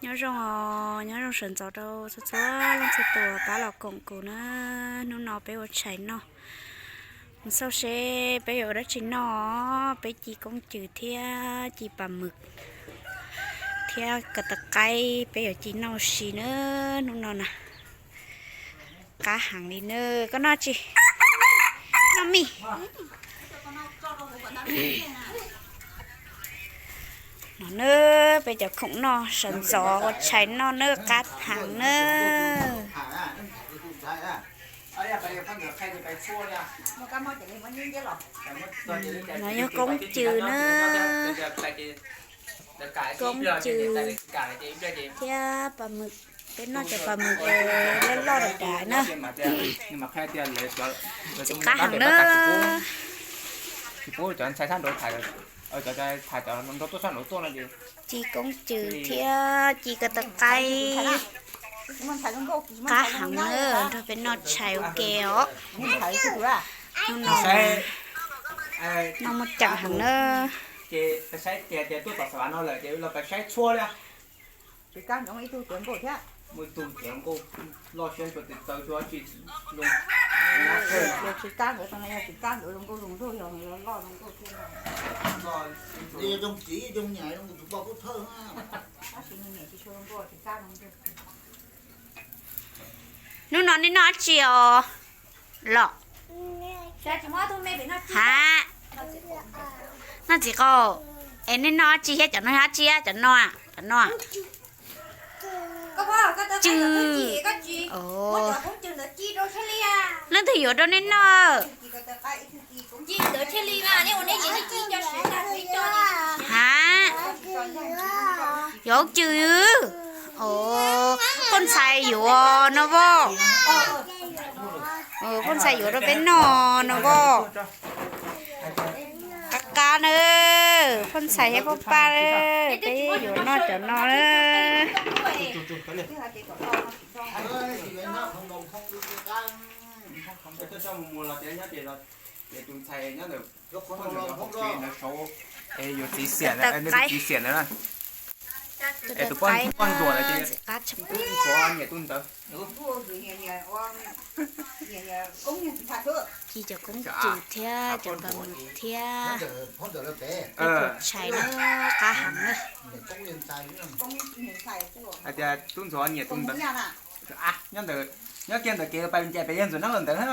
Nyob zoo, nyob zoo sawv ntxov rau txhua txhua leej txhua tus pab los koom kuv na. Hnub no peb ua tshais noj, mus xauj seb peb yuav ua dab tsi noj. Peb ci koob cws thiab ci pas mwm thiab ko taw qaib, peb yuav ci noj si na hnub no na. Qab heev li na. Koj noj tsi? Noj mij. No na, peb cov khoom noj sawv ntxov ua tshais noj na, qab heev na. No yog koob cws na, koob cws thiab pas mwm, peb noj cov pas mwm loj loj dav dav na. Tsis qab heev na. Ci koob cws thiab ci ko taw qaib, qab heev na, nrog peb noj tshais ua ke os. Hnub no noj muaj ceem heev na. Hnub no nej noj dab tsi os? Los, ha, noj txiv qaub. Es nej noj dab tsi thiab? Cov no dab tsi? Cov no, cov no, cov no. Cws. Leej twg yuav rau nej noj? Ha, yuav cws. Phauj ntxhais yuav no voj. Phauj ntxhais yuav rau peb noj no voj. Qab qab na, phauj ntxhais thiab phauj paj, peb yuav noj cov no na. Tus ntxhais nyob ntawm, tus ntxhais nyob ntawm, es yuav txiv xiam, nws txiv xiam ntawd na. Es tus poj ntsuam ntawd ces tus ntxhais nyiam tus ntawd. Ci cov koob cws thiab cov pas mwm thiab peb ua tshais na, qab heev na. Hais tias tub ntxhais nyiam tus ntawd. Nyob ntawd, nyob kiag ntawm kev pais vias cas pem yawg Ntxuam Neeb los ntawd na.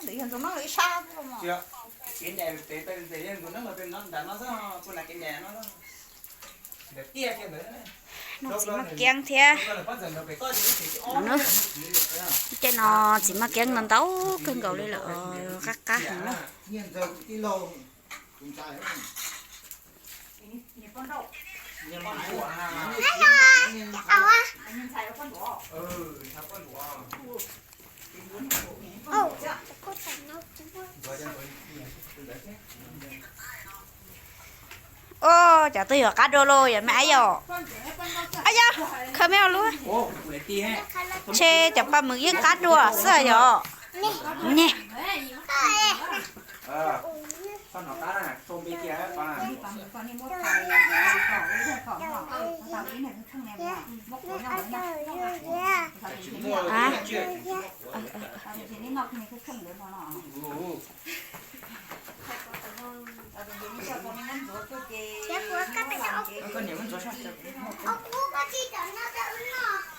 Kev ncaim pem yawg Ntxuam Neeb los pem ntawd no xwb, puag nram kev ncaim no. Noj txiv maj kiab thiab. Caij no txiv maj kiab ntau ntau kawg nkaus li lawm, qab qab heev na. Ua cas twb yuav qab dua los yog me ab yom? Ab yom, khaws me ua lub. Ntshe cov pas mwm yeej qab dua xwb yom? Nyem.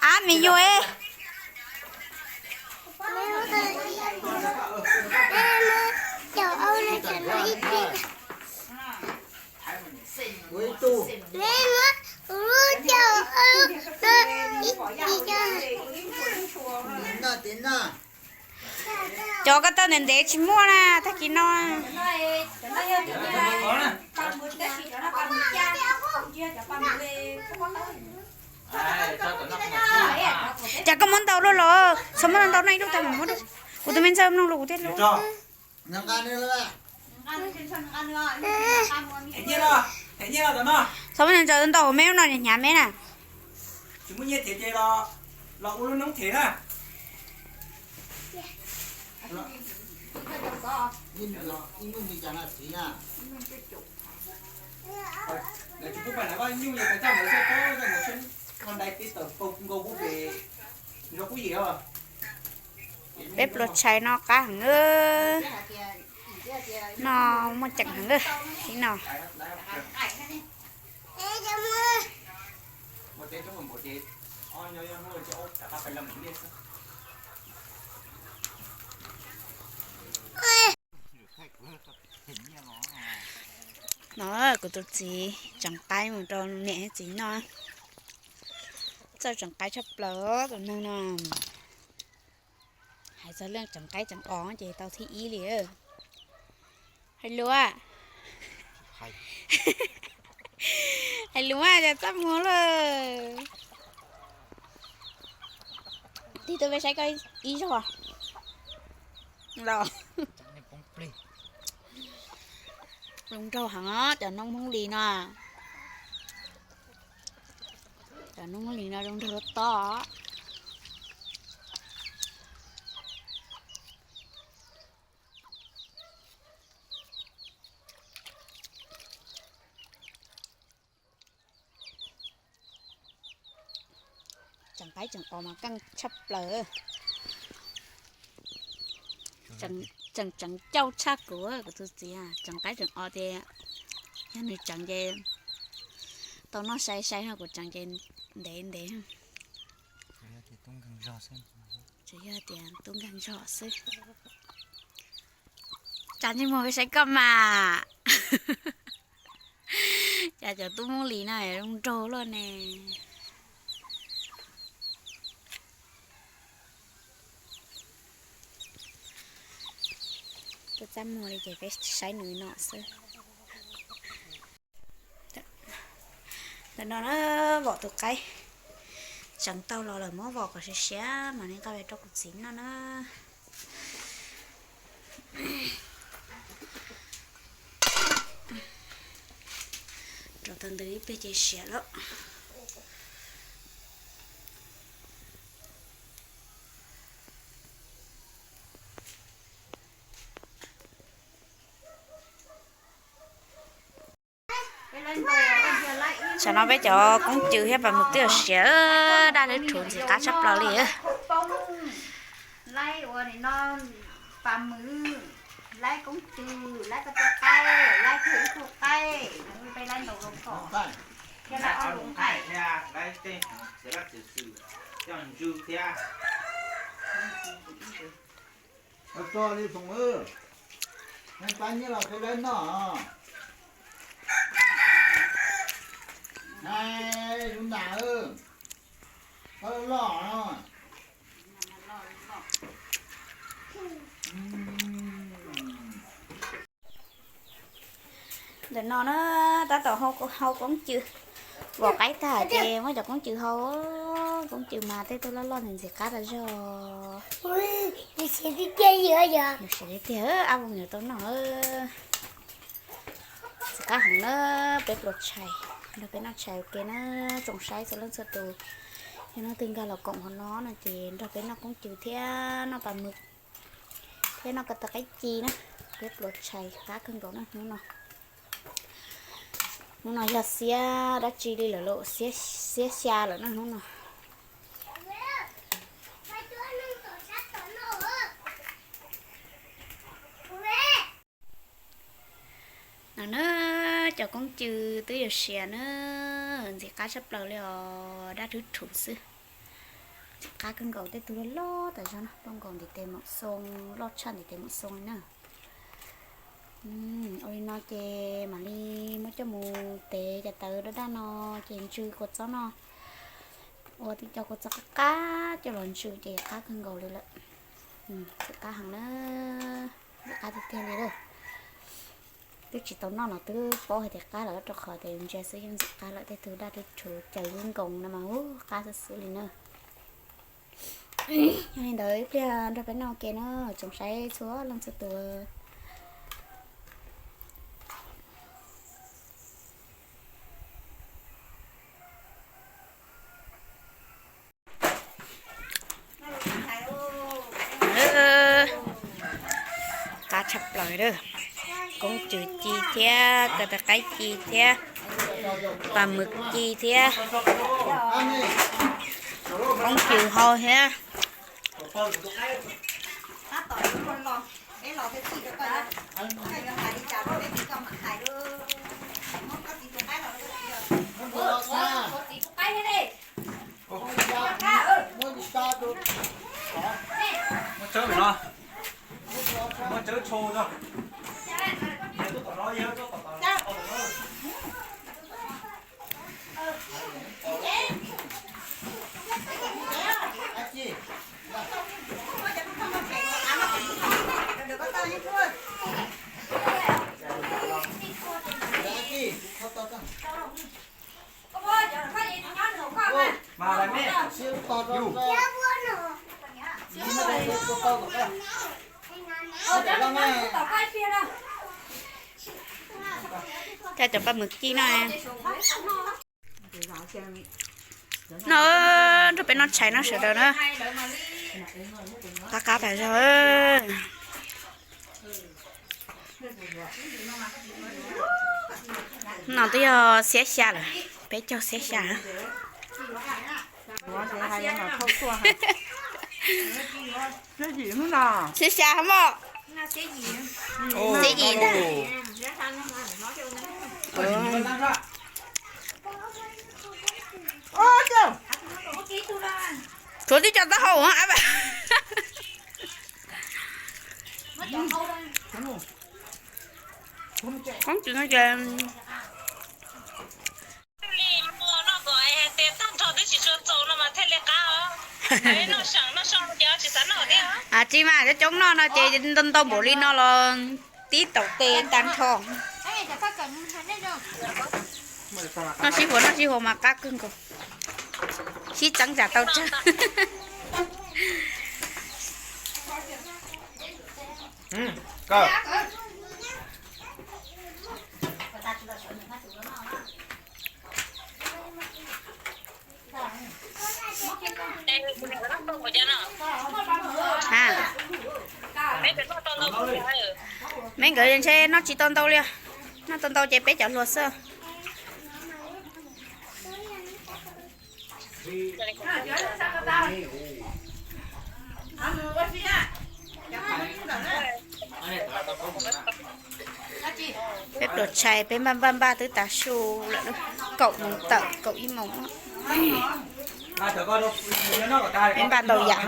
Ab, me nyuam. Cov ko taw ntev ntev tsis muaj na, tag kis no. Cas koj muab ntau luaj los? Txhob muab ntau ntau, no ib lub tau mam muab rau kuv tus me ntxawg mloog los kuv thiaj lub. Txhob muab ntau ntau, me lub no hnyav me na. Peb pluas tshais no qab heev na. No muaj ceem heev na. Ib no. No kuv tus txiv tseev qaib mus rau niam thiab txiv noj. Txawj tseev qaib tshaj plaws tus neeg no. Hais txog leej tseev qaib tseev os ces tau thib ib li. Hais lus, hais lus mas cas txaj muag lawm. Tig tuaj peb saib koj ib zaug los. Zoo nraug heev os cov noob Hmoob Lis no. Cov noob Hmoob Lis no zoo nraug tob tob. Tseem qaib tseem os mas keej tshaj plaws. Tseem tseem cauj tshaj kuv, kuv tus txiv tseem qaib tseem os ces yog nws tseem ces tau noj sai sai no, kuv tseem ces ntev ntev. Tsuas yog tias tub nkeeg zog xwb. Tsa ntsej muag peb saib koj mas. Cas cov tub Hmoob Lis no zoo nraug luaj ne. Tuaj txaj muag li ces peb saib nws no xwb. Ntawm no na, vom tus qaib tseev tau los lawm muab vom kom siav siav mam li nqa rau kuv txiv noj na. Rau tau ntws ib pliag ces siav lawm. Tsam no peb cov koob cw thiab pam mws twb siav daj lwb rhuv ntxim qab tshaj plaws li. Laib ua nim no pam mws, laib koob cw, laib ko taw qaib, laib kiag ib tug qaib, peb laib ntau zoo ko. Thiab laib ob lub nqaij thiab laib tej xav laj xwm xwm, coj ntsw thiab. Tso li Foom, pab nyiaj los qhia laib noj. Hais lus nam, pab loj loj. Ntawm no na, tab tom hau koob cw, vom qaib tag ces muab cov koob cw hau. Koob cw mas tej tug loj loj ntxim qab tas zog. Yus siav tiag tiag, ab voos yuav tau noj. Ntxim qab heev na, peb pluas tshais, nrog peb noj tshais ua ke na, tsoom saib txhua leej txhua tus. Yog leej twg nkag los koom hauv no no ces nrog peb noj koob cw thiab noj pam mws thiab noj ko taw qaib ci na. Peb pluas tshais qab kawg nkaus na hnub no. Hnub no yog xiab dab tsi li lawm lauj, xiab xya lawm na hnub no. No na, cov koob cw twb yuav siav na, ntxim qab tshaj plaws li os, daj rhwb rhuv xwb. Ntxim qab kawg nkaus, tej tug loj loj tas zog no, loj nkaus ntiv tes maum xoo, loj tshaj ntiv tes maum xoo li na. Ua li no ces mam li muab coj mus tev cov tawv daj daj no ces ntsw kua txob no. Ua tib co kua txob qab qab coj los ntsw ces qab kawg nkaus li lawm. Ntxim qab heev na, ntxim qab tiag tiag li lawm. Twb tsis tau noj los twb paub hais tias qab lawm rau qhov tias ntsia xwb yeej ntxim qab lawm, tej tug daj rhwb rhuv caws lub nkoos no mas ub qab xwb xwb li na. Yog li ntawd ib pliag nrog peb noj ua ke na tsoom saib txhua leej txhua tus. Qab tshaj plaws, koob cw ci thiab ko taw qaib ci thiab. Paj mwm ci thiab, koob cws hau thiab. Cov paj mwm ci no. No, nrog peb noj tshais no sawv daws na. Qab qab tas zog. No twb yog xiab xya lawm, peb caug xiab xya. Xiab xya mog. Xiab yim ntag. Tshuav tib co taub hau. Koob tsis no ces tsis mas coob coob noj no ces ntau ntau npaum li no los tib taum tes tag nrho. Noj sib huas noj sib huas mas qab kawg nkaus. Sib txeeb tsam tau tsawg. Me nkawd ntshe noj tsis tau ntau li, noj tau ntau ces peb cov hluas xwb. Peb pluas tshais peb npaj npaj npaj twb tav su lawm, kaum moos tawm kaum ib moos. Peb npaj ntau yam.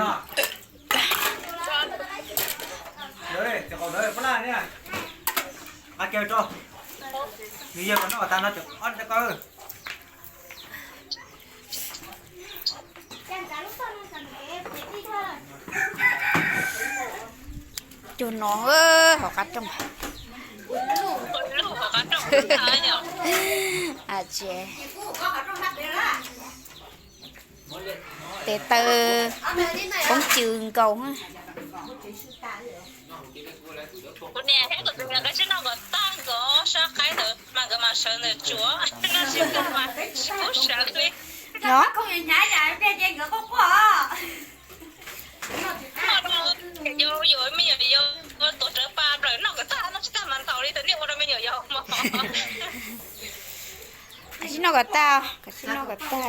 Cog no, hauv qab rooj. Tes taw koob cws nkaus. Kav tsij noj kom tag, kav tsij noj kom tag.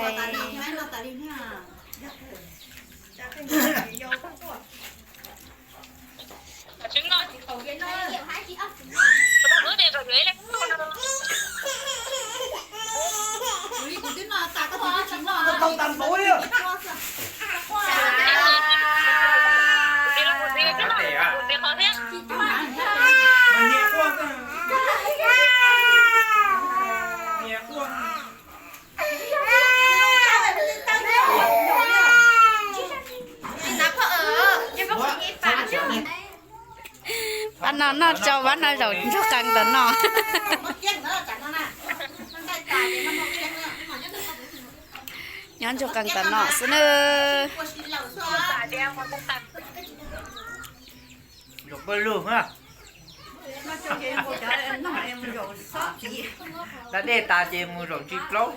Pab no noj tsau, pab no zaum ntsuag qees ntawm no. Nyob ntsuag qees ntawm no xwb na. Da dej tas ces mus zaum ntsis plaub.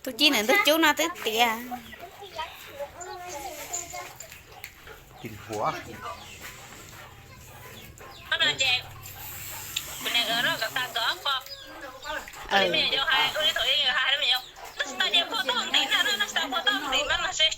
Tus ci ntawm ntug cub no twb tiav. Tsis huam. Ces kuv niam nkawd noj nkawd tas nkawd ob qho. Li me nyuam yaus hais, ua li thaum ub hais li me nyuam yaus, noj tsis tau ces phua toj ntim na, noj tsis tau phua toj ntim mas no xwb.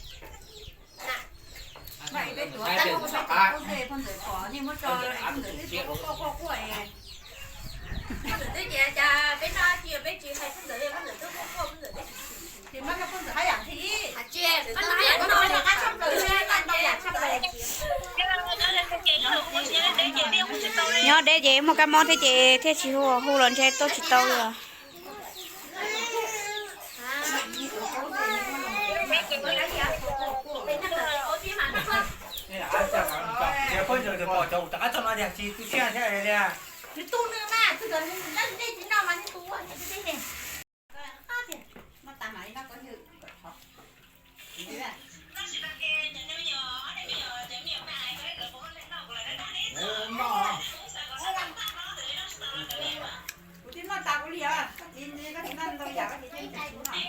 Nyob deb ces muaj kab mob thiab ces thiaj tsis hu, hu los ntshe tuaj tsis tau li os. Kuv twb noj tas kuv li os, koj txiv, koj txiv noj ntau yam koj txiv thiaj tsis noj.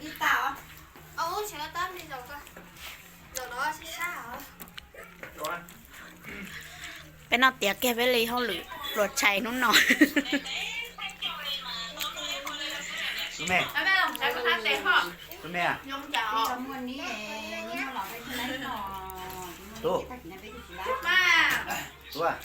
Ib tas os. Peb noj tiav kiag peb li hauj lwm pluas tshais hnub no. Tus me, tus me, tus, tus,